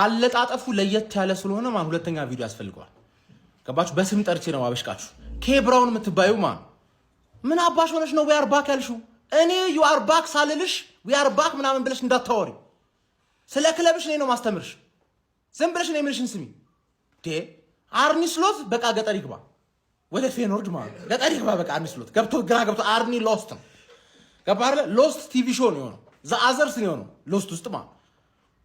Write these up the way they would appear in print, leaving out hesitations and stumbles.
አለጣጠፉ ለየት ያለ ስለሆነ ማን ሁለተኛ ቪዲዮ ያስፈልገዋል። ገባችሁ? በስም ጠርቼ ነው አበሽቃችሁ። ኬ ብራውን የምትባዩ ማን ምን አባሽ ሆነሽ ነው we are back ያልሽው? እኔ you are back ሳልልሽ we are back ምናምን ብለሽ እንዳታወሪ። ስለ ክለብሽ እኔ ነው ማስተምርሽ። ዝም ብለሽ እኔ የምልሽን ስሚ። አርኒ ስሎት በቃ ገጠር ይግባ፣ ወደ ፌኖርድ ማለት ነው። ገጠር ይግባ በቃ። አርኒ ስሎት ገብቶ ግራ ገብቶ አርኒ Lost ነው። ገባ አይደለ? Lost TV show ነው የሆነው። The Others ነው የሆነው Lost ውስጥ ማለት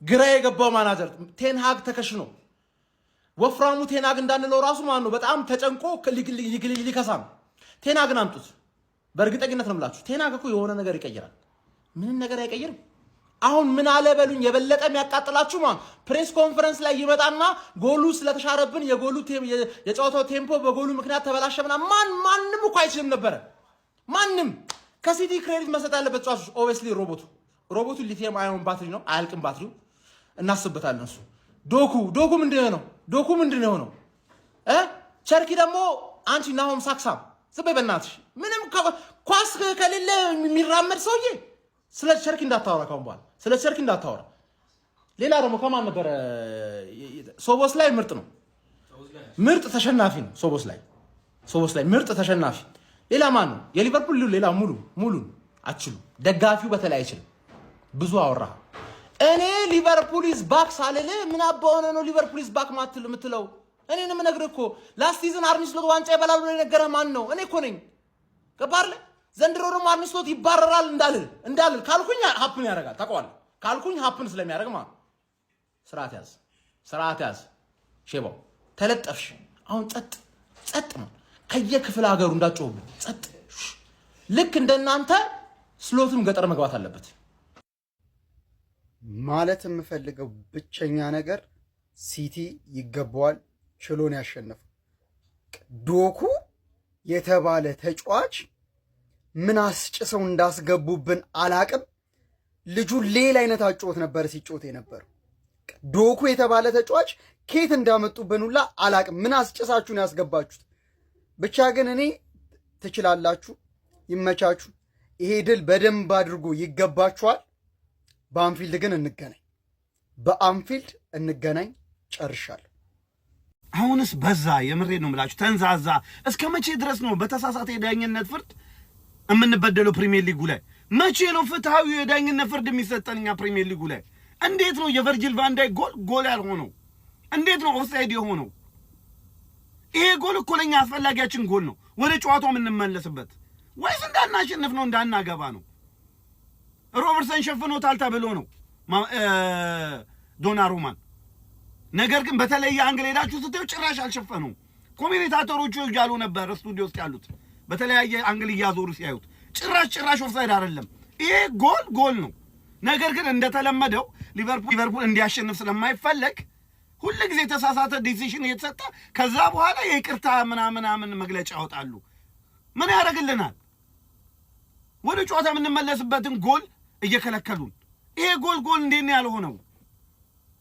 ግራ የገባው ማናጀር ቴንሃግ ተከሽኖ ወፍራሙ ቴንሃግ እንዳንለው ራሱ ማለት ነው በጣም ተጨንቆ ሊከሳ ነው። ቴንሃግን አምጡት። በእርግጠኝነት ነው የምላችሁ። ቴንሃግ እኮ የሆነ ነገር ይቀይራል። ምንም ነገር አይቀይርም። አሁን ምን አለ በሉኝ፣ የበለጠ የሚያቃጥላችሁ ማለት press conference ላይ ይመጣና ጎሉ ስለተሻረብን የጎሉ የጨዋታው tempo በጎሉ ምክንያት ተበላሸ ምናምን። ማንም እኮ አይችልም ነበረ። ማንም ከሲቲ credit መሰጠት ያለበት ተጫዋቾች obviously ሮቦቱ lithium ion battery ነው፣ አያልቅም ባትሪው። እናስብበታለን። እሱ ዶኩ ምንድን ነው? ዶኩ ምንድን ነው የሆነው? ቸርኪ ደግሞ አንቺ ናሆም ሳክሳም ዝም በይ በእናትሽ። ምንም ኳስ ከሌለ የሚራመድ ሰውዬ ስለ ቸርኪ እንዳታወራ፣ ካሁን በኋላ ስለ ቸርኪ እንዳታወራ። ሌላ ደግሞ ከማን ነበረ? ሶቦስ ላይ ምርጥ ነው፣ ምርጥ ተሸናፊ ነው። ሶቦስ ላይ ምርጥ ተሸናፊ። ሌላ ማን ነው? የሊቨርፑል ሌላ ሙሉ ሙሉ አችሉ ደጋፊው በተለይ አይችልም። ብዙ አወራ። እኔ ሊቨርፑል is back ሳልል ምን አባ ሆነ ነው ሊቨርፑል is back ማትል የምትለው? እኔን የምነግርህ እኮ last season አርኒ ስሎት ዋንጫ ይበላል ብሎ የነገረህ ማን ነው? እኔ እኮ ነኝ። ገባህ አይደለ? ዘንድሮ ደግሞ አርኒ ስሎት ይባረራል እንዳልል ካልኩኝ happen ያደርጋል። ታውቀዋለህ። ካልኩኝ happen ስለሚያደርግ ማለት ስርዓት ያዝ፣ ስርዓት ያዝ። ሼባው ተለጠፍሽ። አሁን ጸጥ ጸጥ ነው። ከየክፍለ ሀገሩ እንዳትጮህብን ጸጥ። ልክ እንደናንተ ስሎትም ገጠር መግባት አለበት። ማለት የምፈልገው ብቸኛ ነገር ሲቲ ይገባዋል፣ ችሎን ያሸነፈው። ዶኩ የተባለ ተጫዋች ምን አስጭሰው እንዳስገቡብን አላቅም። ልጁ ሌላ አይነት አጨዋወት ነበር ሲጫወት የነበረው። ዶኩ የተባለ ተጫዋች ኬት እንዳመጡብን ሁላ አላቅም። ምን አስጭሳችሁን ያስገባችሁት? ብቻ ግን እኔ ትችላላችሁ፣ ይመቻችሁ። ይሄ ድል በደንብ አድርጎ ይገባችኋል። በአንፊልድ ግን እንገናኝ፣ በአንፊልድ እንገናኝ። ጨርሻለሁ። አሁንስ በዛ። የምሬ ነው የምላችሁ፣ ተንዛዛ። እስከ መቼ ድረስ ነው በተሳሳተ የዳኝነት ፍርድ የምንበደለው? ፕሪሚየር ሊጉ ላይ መቼ ነው ፍትሐዊ የዳኝነት ፍርድ የሚሰጠን? እኛ ፕሪሚየር ሊጉ ላይ እንዴት ነው የቨርጂል ቫንዳይክ ጎል ጎል ያልሆነው? እንዴት ነው ኦፍሳይድ የሆነው? ይሄ ጎል እኮ ለኛ አስፈላጊያችን ጎል ነው፣ ወደ ጨዋታው የምንመለስበት። ወይስ እንዳናሸንፍ ነው እንዳናገባ ነው? ሮበርትሰን ሸፍኖታል ተብሎ ነው ዶናሩማን። ነገር ግን በተለየ angle ሄዳችሁ ስታዩ ጭራሽ አልሸፈኑም። commentator ኦቹ እያሉ ነበር ስቱዲዮ ውስጥ ያሉት በተለያየ angle እያዞሩ ሲያዩት ጭራሽ ጭራሽ ኦፍሳይድ አይደለም። ይሄ ጎል ጎል ነው። ነገር ግን እንደተለመደው ሊቨርፑል እንዲያሸንፍ ስለማይፈለግ ሁል ጊዜ የተሳሳተ decision እየተሰጠ ከዛ በኋላ የይቅርታ ምናምናምን መግለጫ ያወጣሉ። ምን ያደርግልናል? ወደ ጨዋታ የምንመለስበትን ጎል እየከለከሉን። ይሄ ጎል ጎል እንዴት ነው ያልሆነው?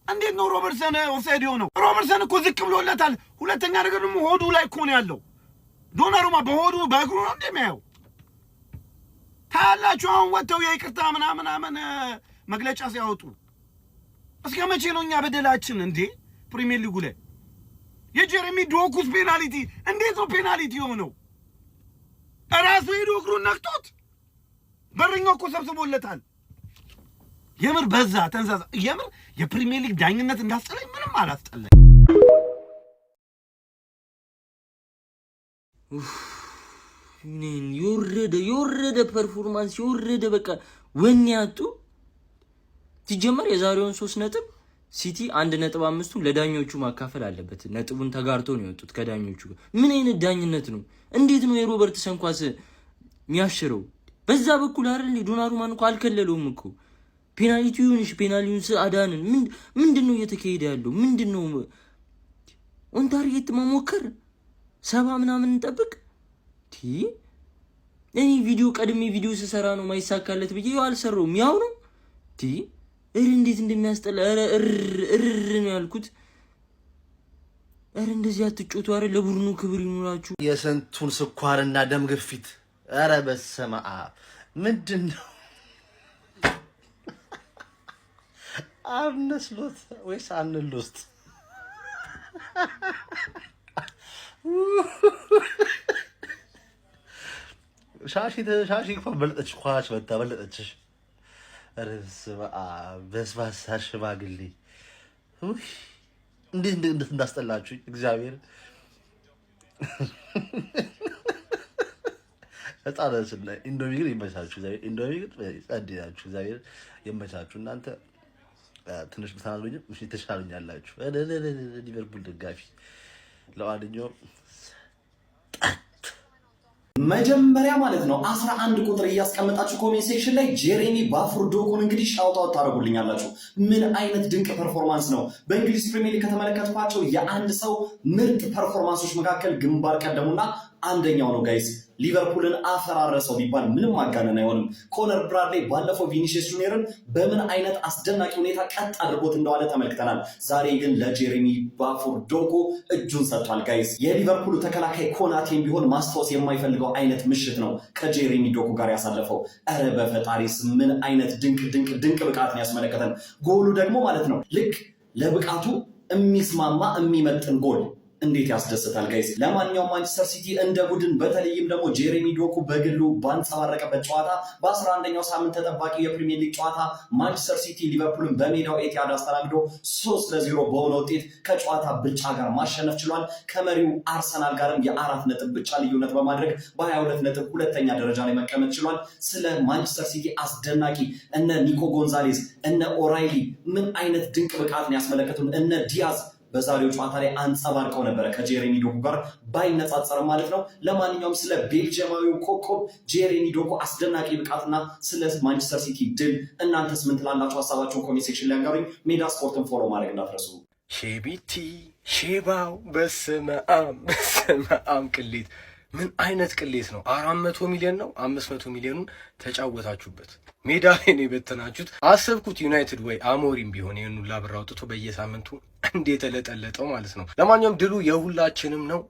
እንዴት ነው ሮበርትሰን ኦፍሳይድ የሆነው? ሮበርትሰን እኮ ዝቅ ብሎለታል። ሁለተኛ ነገር ደግሞ ሆዱ ላይ እኮ ነው ያለው። ዶናሩማ በሆዱ በእግሩ ነው እንደሚያየው ታያላችሁ። አሁን ወጥተው የይቅርታ ምናምናምን መግለጫ ሲያወጡ እስከ መቼ ነው እኛ በደላችን እንዴ? ፕሪሚየር ሊጉ ላይ የጀሬሚ ዶኩስ ፔናልቲ እንዴት ነው ፔናልቲ የሆነው? እራሱ ሄዶ እግሩን ነክቶት በረኛው እኮ ሰብስቦለታል። የምር በዛ፣ ተንዛዛ። የምር የፕሪሚየር ሊግ ዳኝነት እንዳስጠላኝ ምንም አላስጠላኝ። የወረደ የወረደ performance የወረደ በቃ ወኔ ያጡ። ሲጀመር የዛሬውን 3 ነጥብ ሲቲ 1.5ቱን ለዳኞቹ ማካፈል አለበት። ነጥቡን ተጋርቶ ነው የወጡት ከዳኞቹ ጋር። ምን አይነት ዳኝነት ነው? እንዴት ነው የሮበርትሰን ኳስ የሚያሽረው? በዛ በኩል አይደል? ዶናሩማን እኮ አልከለለውም እኮ። ፔናልቲ ይሁንሽ ፔናልቲውን አዳንን። ምንድን ነው እየተካሄደ ያለው? ምንድን ነው on target መሞከር? 70 ምናምን እንጠብቅ። እኔ ቪዲዮ ቀድሜ ቪዲዮ ስሰራ ነው ማይሳካለት ብዬ አልሰራውም። ያው ነው ቲ እር እንዴት እንደሚያስጠላ፣ ኧረ እር እር ነው ያልኩት። ኧረ እንደዚህ አትጮቱ። ኧረ ለቡድኑ ክብር ይኑራችሁ። የስንቱን ስኳርና ደም ግፊት! ኧረ በስመ አብ፣ ምንድን ነው? አርነ ስሎት ወይስ አርነ ሎስት? ሻሺ ሻሺ እንኳን በለጠች፣ ኳች መታ በለጠችሽ። ኧረ በስመ አብ በስባሳ ሽማግሌ ውይ፣ እንዴት እንዴት እንዳስጠላችሁ እግዚአብሔር። ህጻናት ኢንዶሚ ግን ይመቻችሁ። ኢንዶሚ ግን ጸዴ ናችሁ። እግዚአብሔር ይመቻችሁ። እናንተ ትንሽ ብታናሉኝም ተሻሉኛላችሁ። ሊቨርፑል ደጋፊ ለማንኛውም መጀመሪያ ማለት ነው 11 ቁጥር እያስቀመጣችሁ comment section ላይ ጄሬሚ ባፉር ዶኩን እንግዲህ shout out ታደርጉልኛላችሁ። ምን አይነት ድንቅ performance ነው! በእንግሊዝ ፕሪሚየር ሊግ ከተመለከትኳቸው የአንድ ሰው ምርጥ performance ኦች መካከል ግንባር ቀደሙና አንደኛው ነው guys። ሊቨርፑልን አፈራረሰው ቢባል ምንም ማጋነን አይሆንም። ኮነር ብራድሌ ባለፈው ቪኒሲየስ ጁኒየርን በምን አይነት አስደናቂ ሁኔታ ቀጥ አድርጎት እንደዋለ ተመልክተናል። ዛሬ ግን ለጄሬሚ ባፉር ዶኩ እጁን ሰጥቷል guys። የሊቨርፑሉ ተከላካይ ኮናቴን ቢሆን ማስታወስ የማይፈልገው አይነት ምሽት ነው ከጄሬሚ ዶኩ ጋር ያሳለፈው። እረ በፈጣሪስ ምን አይነት ድንቅ ድንቅ ድንቅ ብቃት ነው ያስመለከተን። ጎሉ ደግሞ ማለት ነው ልክ ለብቃቱ የሚስማማ የሚመጥን ጎል፣ እንዴት ያስደስታል guys። ለማንኛውም ማንቸስተር ሲቲ እንደ ቡድን በተለይም ደግሞ ጄሬሚ ዶኩ በግሉ ባንጸባረቀበት ጨዋታ በ11ኛው ሳምንት ተጠባቂ የፕሪሚየር ሊግ ጨዋታ ማንቸስተር ሲቲ ሊቨርፑልን በሜዳው ኤቲሃድ አስተናግዶ 3-0 በሆነ ውጤት ከጨዋታ ብልጫ ጋር ማሸነፍ ችሏል። ከመሪው አርሰናል ጋርም የ4 ነጥብ ብቻ ልዩነት በማድረግ በ22 ነጥብ ሁለተኛ ደረጃ ላይ መቀመጥ ችሏል። ስለ ማንቸስተር ሲቲ አስደናቂ እነ ኒኮ ጎንዛሌዝ፣ እነ ኦራይሊ ምን አይነት ድንቅ ብቃትን ያስመለከቱን፣ እነ ዲያዝ በዛሬው ጨዋታ ላይ አንጸባርቀው ነበረ ከጄሬሚ ዶኩ ጋር ባይነጻጸርም ማለት ነው። ለማንኛውም ስለ ቤልጅየማዊው ኮከብ ጄሬሚ ዶኩ አስደናቂ ብቃትና ስለ ማንቸስተር ሲቲ ድል እናንተስ ምን ትላላችሁ? ሀሳባችሁን comment section ላይ አጋሩኝ። ሜዳ ስፖርትን follow ማድረግ እንዳትረሱ። ሼቢቲ ሼባው፣ በስመ አብ በስመ አብ! ቅሌት ምን አይነት ቅሌት ነው? 400 ሚሊዮን ነው፣ 500 ሚሊዮኑን ተጫወታችሁበት። ሜዳ ላይ ነው የበተናችሁት። አሰብኩት ዩናይትድ ወይ አሞሪም ቢሆን ይህን ሁላ ብር አውጥቶ በየሳምንቱ እንዴት ተለጠለጠው ማለት ነው። ለማንኛውም ድሉ የሁላችንም ነው።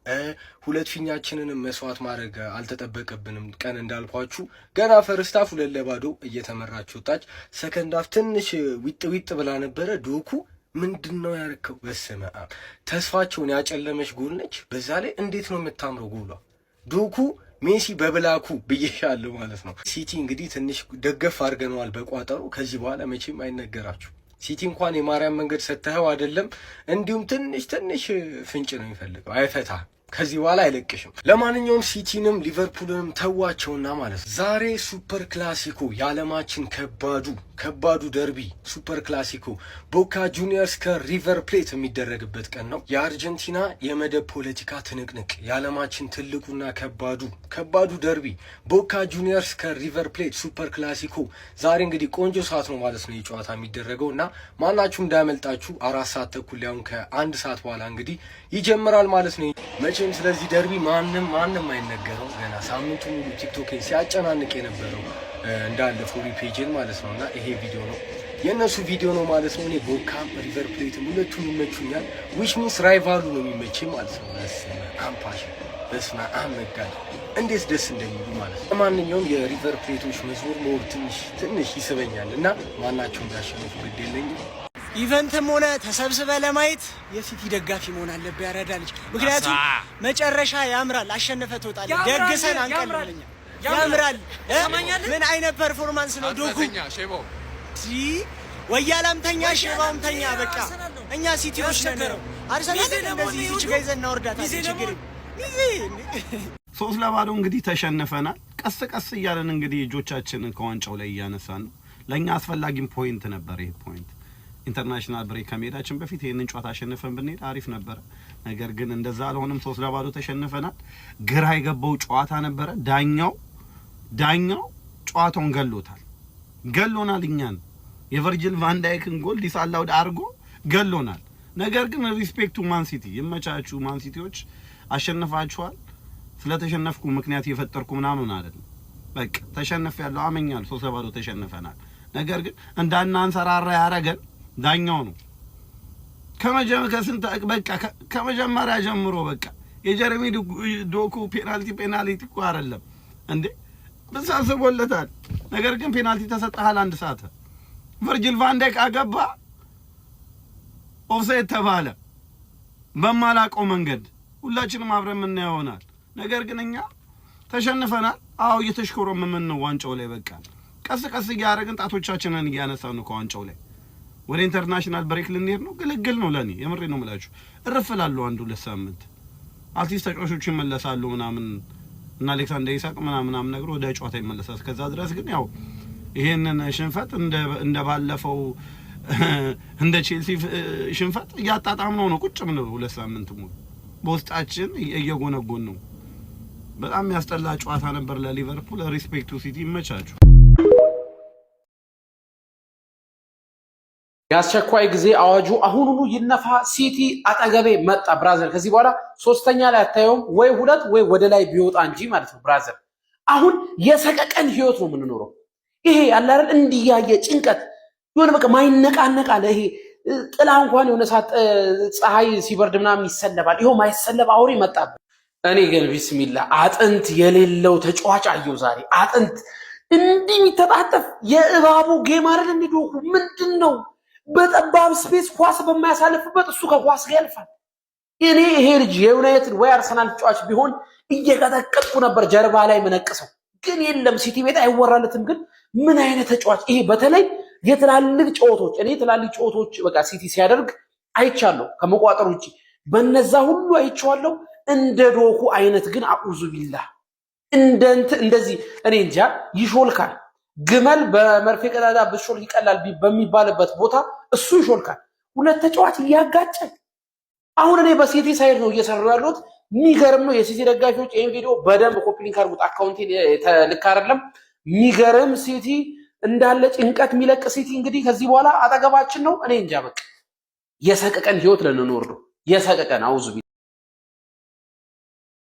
ሁለት ፊኛችንንም መስዋዕት ማድረግ አልተጠበቀብንም። ቀን እንዳልኳችሁ ገና first half 2-0 እየተመራች ወጣች። Second half ትንሽ ዊጥ ዊጥ ብላ ነበረ። ዶኩ ምንድን ነው ያረከው? በስመ አብ፣ ተስፋቸውን ያጨለመች ጎል ነች። በዛ ላይ እንዴት ነው የምታምረው ጎሏ! ዶኩ ሜሲ በብላኩ ብዬሻለሁ ማለት ነው። ሲቲ እንግዲህ ትንሽ ደገፍ አድርገነዋል በቋጠሮ። ከዚህ በኋላ መቼም አይነገራችሁ። ሲቲ እንኳን የማርያም መንገድ ሰጥተኸው አይደለም፣ እንዲሁም ትንሽ ትንሽ ፍንጭ ነው የሚፈልገው። አይፈታ፣ ከዚህ በኋላ አይለቅሽም። ለማንኛውም ሲቲንም ሊቨርፑልንም ተዋቸውና ማለት ነው ዛሬ ሱፐር ክላሲኮ፣ የዓለማችን ከባዱ ከባዱ ደርቢ ሱፐር ክላሲኮ ቦካ ጁኒየርስ ከሪቨር ፕሌት የሚደረግበት ቀን ነው። የአርጀንቲና የመደብ ፖለቲካ ትንቅንቅ፣ የዓለማችን ትልቁና ከባዱ ከባዱ ደርቢ ቦካ ጁኒየርስ ከሪቨር ፕሌት ሱፐር ክላሲኮ ዛሬ እንግዲህ ቆንጆ ሰዓት ነው ማለት ነው የጨዋታ የሚደረገው እና ማናችሁ እንዳያመልጣችሁ። 4 ሰዓት ተኩል ሊያሁን ከአንድ ሰዓት በኋላ እንግዲህ ይጀምራል ማለት ነው። መቼም ስለዚህ ደርቢ ማንም ማንም አይነገረው። ገና ሳምንቱ ሙሉ ቲክቶኬን ሲያጨናንቅ የነበረው እንዳለ for you page ን ማለት ነው እና ይሄ ቪዲዮ ነው፣ የእነሱ ቪዲዮ ነው ማለት ነው። እኔ ቦካም ሪቨር ፕሌትም ሁለቱም ይመቹኛል። Which means rival ኡ ነው የሚመቸኝ ማለት ነው። በስመ አብ passion፣ በስመ አብ መጋል እንዴት ደስ እንደሚሉ ማለት ነው። ለማንኛውም የሪቨር ፕሌቶች መዝሙር more ትንሽ ትንሽ ይስበኛል እና ማናቸውም ቢያሸንፉ ግድ የለኝም። Event ም ሆነ ተሰብስበ ለማየት የሲቲ ደጋፊ መሆን አለብህ። ያረዳ ልጅ፣ ምክንያቱም መጨረሻ ያምራል። አሸንፈ ትወጣለህ። ደግሰን አንቀልም። ያምራል። ምን አይነት performance ነው ዶኩ! ወያላም ተኛ፣ ሼባውም ተኛ። በቃ እኛ ሲቲዎች ነን። አርሰናል እንደዚህ እዚች ጋ ይዘን እናወርዳታለን። ችግር 3-0 እንግዲህ ተሸንፈናል። ቀስ ቀስ እያለን እንግዲህ እጆቻችንን ከዋንጫው ላይ እያነሳን ነው። ለእኛ አስፈላጊም point ነበር ይሄ point። International break ከመሄዳችን በፊት ይህንን ጨዋታ አሸንፈን ብንሄድ አሪፍ ነበረ። ነገር ግን እንደዛ አልሆንም። 3-0 ተሸንፈናል። ግራ የገባው ጨዋታ ነበረ። ዳኛው ጨዋታውን ገሎታል፣ ገሎናል። እኛን የቨርጂል ቫንዳይክን ጎል disallowed አድርጎ ገሎናል። ነገር ግን respect to ማን ሲቲ፣ ይመቻችሁ ማን ሲቲዎች፣ አሸንፋችኋል። ስለተሸነፍኩ ምክንያት የፈጠርኩ ምናምን አይደለም። በቃ ተሸንፍ ያለው አመኛል። 3-0 ተሸንፈናል። ነገር ግን እንዳናንሰራራ ያረገን ዳኛው ነው። ከስንት በቃ ከመጀመሪያ ጀምሮ በቃ የጀረሚ ዶኩ ፔናልቲ ፔናልቲ እኮ አይደለም እንዴ፣ ተሳስቦለታል። ነገር ግን ፔናልቲ ተሰጠሃል። አንድ ሰዓት ቨርጂል ቫንዳይክ አገባ። ኦፍሳይድ ተባለ በማላቀው መንገድ ሁላችንም አብረን የምናየው ይሆናል። ነገር ግን እኛ ተሸንፈናል። አዎ፣ እየተሽኮረመምን ነው ዋንጫው ላይ። በቃ ቀስ ቀስ እያደረግን ጣቶቻችንን እያነሳን ነው ከዋንጫው ላይ። ወደ international break ልንሄድ ነው። ግልግል ነው ለኔ፣ የምሬ ነው የምላችሁ። እርፍ እላለሁ አንድ ሁለት ሳምንት፣ at least ተጫዋቾቹ ይመለሳሉ ምናምን እና አሌክሳንደር ኢሳቅ ምናምን ምናምን ነገር ወደ ጨዋታ ይመለሳል። እስከዛ ድረስ ግን ያው ይሄንን ሽንፈት እንደ ባለፈው እንደ ቼልሲ ሽንፈት እያጣጣምነው ነው ቁጭ ምንለው። 2 ሳምንት ሙሉ በውስጣችን እየጎነጎን ነው። በጣም የሚያስጠላ ጨዋታ ነበር ለሊቨርፑል። Respect to ሲቲ፣ ይመቻችሁ። የአስቸኳይ ጊዜ አዋጁ አሁኑኑ ይነፋ። ሲቲ አጠገቤ መጣ brother። ከዚህ በኋላ ሶስተኛ ላይ አታየውም፣ ወይ ሁለት ወይ ወደ ላይ ቢወጣ እንጂ ማለት ነው brother። አሁን የሰቀቀን ህይወት ነው የምንኖረው። ይሄ አለ አይደል እንዲያየ ጭንቀት የሆነ በቃ ማይነቃነቅ አለ። ይሄ ጥላ እንኳን የሆነ ሰዓት ፀሐይ ሲበርድ ምናምን ይሰለባል። ይኸው ማይሰለብ አውሬ መጣብን። እኔ ግን ቢስሚላ አጥንት የሌለው ተጫዋች አየሁ ዛሬ። አጥንት እንዲህ የሚተጣጠፍ የእባቡ game አይደል እንዲ ዶኩ ምንድን ነው? በጠባብ space ኳስ በማያሳልፍበት እሱ ከኳስ ጋር ያልፋል። እኔ ይሄ ልጅ የዩናይትድ ወይ አርሰናል ተጫዋች ቢሆን እየቀጠቀጥኩ ነበር ጀርባ ላይ መነቅሰው። ግን የለም፣ ሲቲ ቤት አይወራለትም። ግን ምን አይነት ተጫዋች ይሄ! በተለይ የትላልቅ ጨዋታዎች፣ እኔ ትላልቅ ጨዋታዎች በቃ ሲቲ ሲያደርግ አይቻለሁ፣ ከመቋጠር ውጭ በነዛ ሁሉ አይቼዋለሁ። እንደ ዶኩ አይነት ግን አዑዙ ቢላህ እንደ እንደዚህ እኔ እንጃ ይሾልካል። ግመል በመርፌ ቀዳዳ ብትሾልክ ይቀላል በሚባልበት ቦታ እሱ ይሾልካል። ሁለት ተጫዋች እያጋጨ፣ አሁን እኔ በሲቲ side ነው እየሰሩ ያሉት። የሚገርም ነው። የሲቲ ደጋፊዎች ይህን ቪዲዮ በደንብ copy link አድርጉት። Account ኤ ልክ አይደለም። የሚገርም ሲቲ እንዳለ ጭንቀት የሚለቅ ሲቲ እንግዲህ ከዚህ በኋላ አጠገባችን ነው። እኔ እንጃ በቃ የሰቀቀን ህይወት ልንኖር ነው። የሰቀቀን አውዙ።